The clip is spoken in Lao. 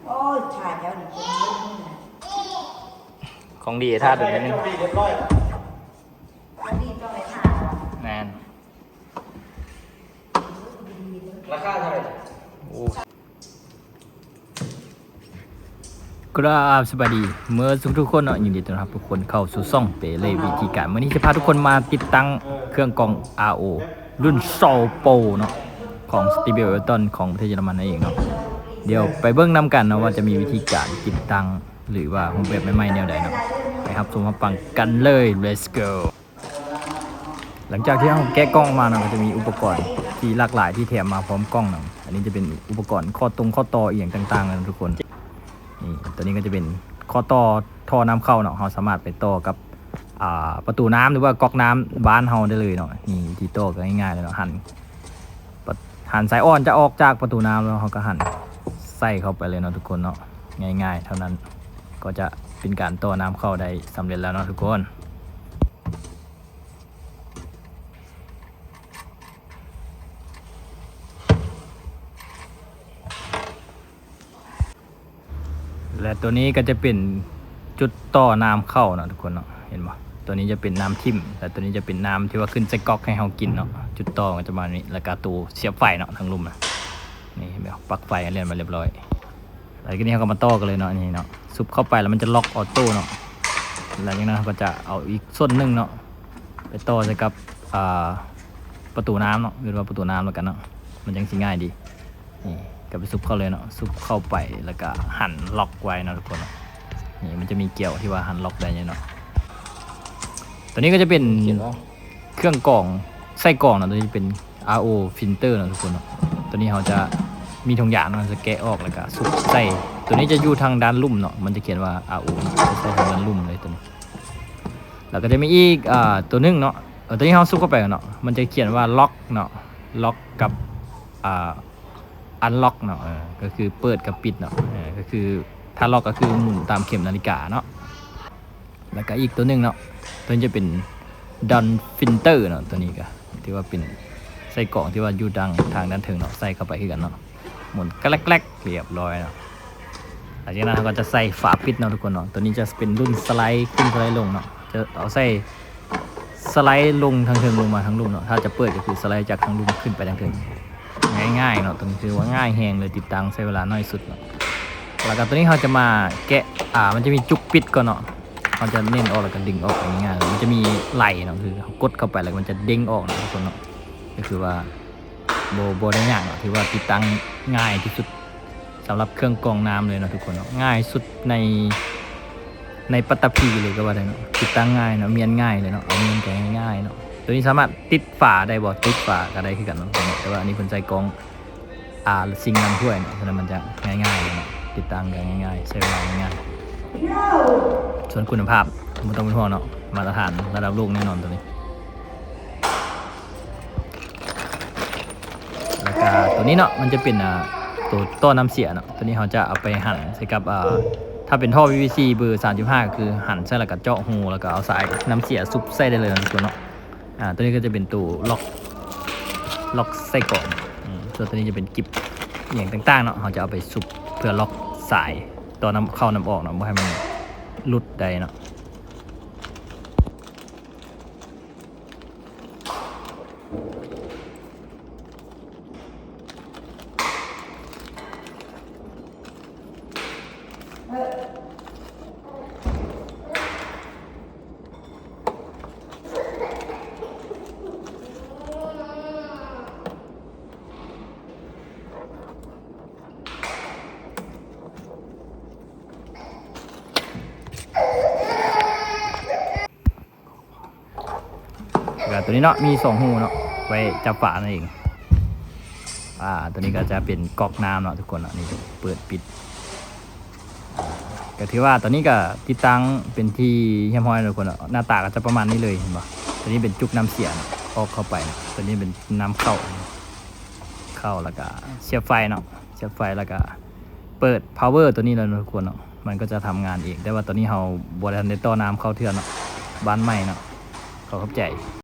ໂອ້ຍ ຖ້າເຈົ້ານີ້ເປັນເລື່ອງນີ້ນະ ຂອງດີ ຖ້າໂດນໜ້ອຍໜຶ່ງ ຂອງດີຕ້ອງໄດ້ຖ້າ ແມ່ນ ລາຄາເທົ່າໃດ? ໂອ້ ກາບສະບາຍດີເໝິດທຸກໆຄົນເນາະ, ຍິນດີຕ້ອນຮັບທຸກຄົນເຂົ້າສູ່ຊ່ອງເປເລ່ວິທີການ. ມື້ນີ້ຈະພາທຸກຄົນມາຕິດຕັ້ງເຄື່ອງກ້ອງ ອາໂອ ລຸ້ນ ຊອວໂປຣ ເນາະ ຂອງ Stiebel Elton ຂອງປະເທດເຢຍລະມັນນັ້ນເອງເນາະ. ດຽວໄປເບິ່ງນຳກັນເນາະວ່າຈະມີວິທີການຕິດຕັ້ງ ຫຼືວ່າຮູບແບບໃໝ່ໆແນວໃດເນາະ. ໄປຮັບຊົມຮັບຟັງກັນເລີຍ Let's go. ຫຼັງຈາກທີ່ເຮົາແກະກ່ອງອອກມາເນາະ ກໍຈະມີອຸປະກອນທີ່ຫຼາກຫຼາຍທີ່ແຖມມາພ້ອມກ່ອງນຳ. ອັນນີ້ຈະເປັນອຸປະກອນຂໍ້ຕົງຂໍ້ຕໍ່ອີ່ຫຍັງຕ່າງໆນະທຸກຄົນ. ນີ້ ຕົວນີ້ກໍຈະເປັນຂໍ້ຕໍ່ທໍ່ນຳເຂົ້າເນາະ, ເຮົາສາມາດໄປຕໍ່ກັບ ອ່າ ປະຕູນ້ຳ ຫຼືວ່າກັອກນ້ຳບ້ານເຮົາໄດ້ເລີຍເນາະ. ນີ້ ວິທີຕໍ່ກໍງ່າຍໆເລີຍເນາະ, ຫັນ ປະ ຫັນສາຍອ່ອນຈະອອກຈາກປະຕູນ້ຳແລ້ວ ເຮົາກໍຫັນໃສ່ເຂົ້າໄປເລີຍເນາະທຸກຄົນເນາະ. ງ່າຍໆເທົ່ານັ້ນ ກໍຈະເປັນການຕໍ່ນ້ຳເຂົ້າໄດ້ສຳເລັດແລ້ວເນາະທຸກຄົນ. ແລະ ຕົວນີ້ກໍຈະເປັນຈຸດຕໍ່ນ້ຳເຂົ້າເນາະທຸກຄົນເນາະ, ເຫັນບໍ່? ຕົວນີ້ຈະເປັນນ້ຳຖິ້ມ ແລະ ຕົວນີ້ຈະເປັນນ້ຳທີ່ວ່າຂຶ້ນໃສ່ກັອກໃຫ້ເຮົາກິນເນາະ. ຈຸດຕໍ່ກໍຈະປະມານນີ້ ແລ້ວກໍຕົວສຽບໄຟເນາະ ທາງລຸ່ມນະ. ນີ້ ເຫັນບໍ່? ປັກໄຟຮຽບຮ້ອຍ ຫຼັງຈາກນີ້ເຮົາກໍມາຕໍ່ກັນເລີຍເນາະ. ນີ້ເນາະ ຊຸບເຂົ້າໄປແລ້ວມັນຈະລັອກອອໂຕ້ເນາະ. ຫຼັງຈາກນັ້ນເຮົາກໍຈະເອົາອີກສ່ວນໜຶ່ງເນາະ ໄປຕໍ່ໃສ່ກັບ ອ່າ ປະຕູນ້ຳເນາະ, ເອີ້ນວ່າປະຕູນ້ຳແລ້ວກັນເນາະ, ມັນຈັ່ງຊິງ່າຍດີ. ນີ້ກໍໄປຊຸບເຂົ້າເລີຍເນາະ, ຊຸບເຂົ້າໄປແລ້ວກໍຫັນລັອກໄວ້ເນາະທຸກຄົນເນາະ. ນີ້ມັນຈະມີກ່ຽວທີ່ວ່າຫັນລັອກໄດ້ຢູ່ເນາະ. ຕົວນີ້ກໍຈະເປັນເຄື່ອງກອງ ໃສ່ກອງເນາະ, ຕົວນີ້ຈະເປັນ ອາໂອ ຟິນເຕີເນາະທຸກຄົນເນາະ. ຕົວນີ້ເຮົາຈະມີຖົງຢາງເນາະ, ຈະແກະອອກແລ້ວກໍຊຸບໃສ່. ຕົວນີ້ຈະຢູ່ທາງດ້ານລຸ່ມເນາະ, ມັນຈະຂຽນວ່າ ອາໂອ ເນາະ, ຈະໃສ່ທາງດ້ານລຸ່ມເລີຍຕົວນີ້. ແລ້ວກໍຈະມີອີກ ອ່າ ຕົວໜຶ່ງເນາະ, ເອີ ຕົວນີ້ເຮົາຊຸບເຂົ້າໄປເນາະ, ມັນຈະຂຽນວ່າ ລັອກ ເນາະ, ລັອກກັບ ອ່າ ອັນລັອກເນາະ, ເອີ ກໍຄືເປີດກັບປິດເນາະ, ເອີ ກໍຄືຖ້າລັອກກໍຄືໝູນຕາມເຂັມນາລິກາເນາະ. ແລ້ວກໍອີກຕົວໜຶ່ງເນາະ, ຕົວນີ້ຈະເປັນ ດັມຟິນເຕີເນາະ, ຕົວນີ້ກໍຖືວ່າເປັນໃສ່ກອງທີ່ວ່າຢູ່ທາງ ທາງດ້ານເທິງເນາະ, ໃສ່ເຂົ້າໄປຄືກັນເນາະ, ໝູນແກລັກໆ ຮຽບຮ້ອຍເນາະ. ຫຼັງຈາກນັ້ນເຮົາກໍຈະໃສ່ຝາປິດເນາະທຸກຄົນເນາະ. ຕົວນີ້ຈະເປັນລຸ້ນສະໄລຂຶ້ນສະໄລລົງເນາະ, ຈະເອົາໃສ່ ສະໄລລົງທາງເທິງລົງມາທາງລຸ່ມເນາະ, ຖ້າຈະເປີດກໍຄືສະໄລຈາກທາງລຸ່ມຂຶ້ນໄປທາງເທິງ. ງ່າຍໆເນາະ, ຕົວນີ້ຖືວ່າງ່າຍແຮງເລີຍ, ຕິດຕັ້ງໃຊ້ເວລາໜ້ອຍສຸດເນາະ. ແລ້ວກໍຕົວນີ້ເຮົາຈະມາແກະ ອ່າ ມັນຈະມີຈຸກປິດກ່ອນເນາະ, ເຮົາຈະເໜັ້ນອອກແລ້ວກໍດຶງອອກໄປງ່າຍໆ. ມັນຈະມີໄຫຼເນາະ, ຄືເຮົາກົດເຂົ້າໄປແລ້ວມັນຈະເດ້ງອອກເນາະທຸກຄົນເນາະ, ກໍຄືວ່າບໍ່ ບໍ່ໄດ້ຍາກເນາະ, ຖືວ່າຕິດຕັ້ງງ່າຍທີ່ສຸດ ສຳລັບເຄື່ອງກອງນ້ຳເລີຍເນາະທຸກຄົນເນາະ, ງ່າຍສຸດໃນ ໃນປັດຕະພີເລີຍກໍວ່າໄດ້ເນາະ. ຕິດຕັ້ງງ່າຍເນາະ, ມ້ຽນງ່າຍເລີຍເນາະ, ເອົາມ້ຽນກໍງ່າຍໆເນາະ. ຕົວນີ້ສາມາດຕິດຝາໄດ້ບໍ່? ຕິດຝາກໍໄດ້ຄືກັນເນາະ, ແຕ່ວ່າອັນນີ້ເພິ່ນໃສ່ກ້ອງ ອ່າ ຊິງລ້າງຖ້ວຍເນາະ, ສະນັ້ນມັນຈະງ່າຍໆເລີຍເນາະ, ຕິດຕັ້ງກໍງ່າຍໆ ໃຊ້ເວລາງ່າຍໆ. ສ່ວນຄຸນນະພາບບໍ່ຕ້ອງເປັນຫ່ວງເນາະ, ມາດຕະຖານລະດັບໂລກແນ່ນອນຕົວນີ້. ແລ້ວກະຕົວນີ້ເນາະ ມັນຈະເປັນ ອ່າ ຕົວຕໍ່ນ້ຳເສຍເນາະ, ຕົວນີ້ເຮົາຈະເອົາໄປຫັນໃສ່ກັບ ອ່າ ຖ້າເປັນທໍ່ ພີ ພີ ຊີ ເບີ ສາມສິບຫ້າ ກໍຄືຫັນໃສ່ແລ້ວກະເຈາະຮູ ແລ້ວກະເອົາສາຍນ້ຳເສຍຊຸບໃສ່ໄດ້ເລີຍເນາະທຸກຄົນເນາະ. ອ່າ ຕົວນີ້ກໍຈະເປັນຕົວລັອກ ລັອກໃສ່ກ້ອງ ອືມ ສ່ວນຕົວນີ້ຈະເປັນກິບອີ່ຫຍັງຕ່າງໆເນາະ, ເຮົາຈະເອົາໄປຊຸບເພື່ອລັອກສາຍຕໍ່ນ້ຳເຂົ້ານ້ຳອອກເນາະ, ບໍ່ໃຫ້ມັນຫຼຸດໄດ້ເນາະ. ແລ້ວຕົວນີ້ເນາະ ມີສອງຮູເນາະ ໄວ້ຈັບຝານັ້ນເອງ. ອ່າ ຕົວນີ້ກໍຈະເປັນກັອກນ້ຳເນາະທຸກຄົນເນາະ, ນີ້ເປີດປິດ ກໍຖືວ່າຕອນນີ້ກໍຕິດຕັ້ງເປັນທີ່ຮຽບຮ້ອຍແລ້ວທຸກຄົນເນາະ. ໜ້າຕາກໍຈະປະມານນີ້ເລີຍ ເຫັນບໍ່? ຕົວນີ້ເປັນຈຸກນ້ຳເສຍເນາະ ອອກເຂົ້າໄປເນາະ, ຕົວນີ້ເປັນນ້ຳເຂົ້າ ເຂົ້າ ແລ້ວກໍສຽບໄຟເນາະ, ສຽບໄຟ ແລ້ວກໍເປີດພາວເວີຕົວນີ້ແລ້ວເນາະທຸກຄົນເນາະ. ມັນກໍຈະທຳງານເອງ, ແຕ່ວ່າຕອນນີ້ເຮົາບໍ່ໄດ້ທັນໄດ້ຕໍ່ນ້ຳເຂົ້າເທື່ອເນາະ, ບ້ານໃໝ່ເນາະ. ຂໍຂອບໃຈ.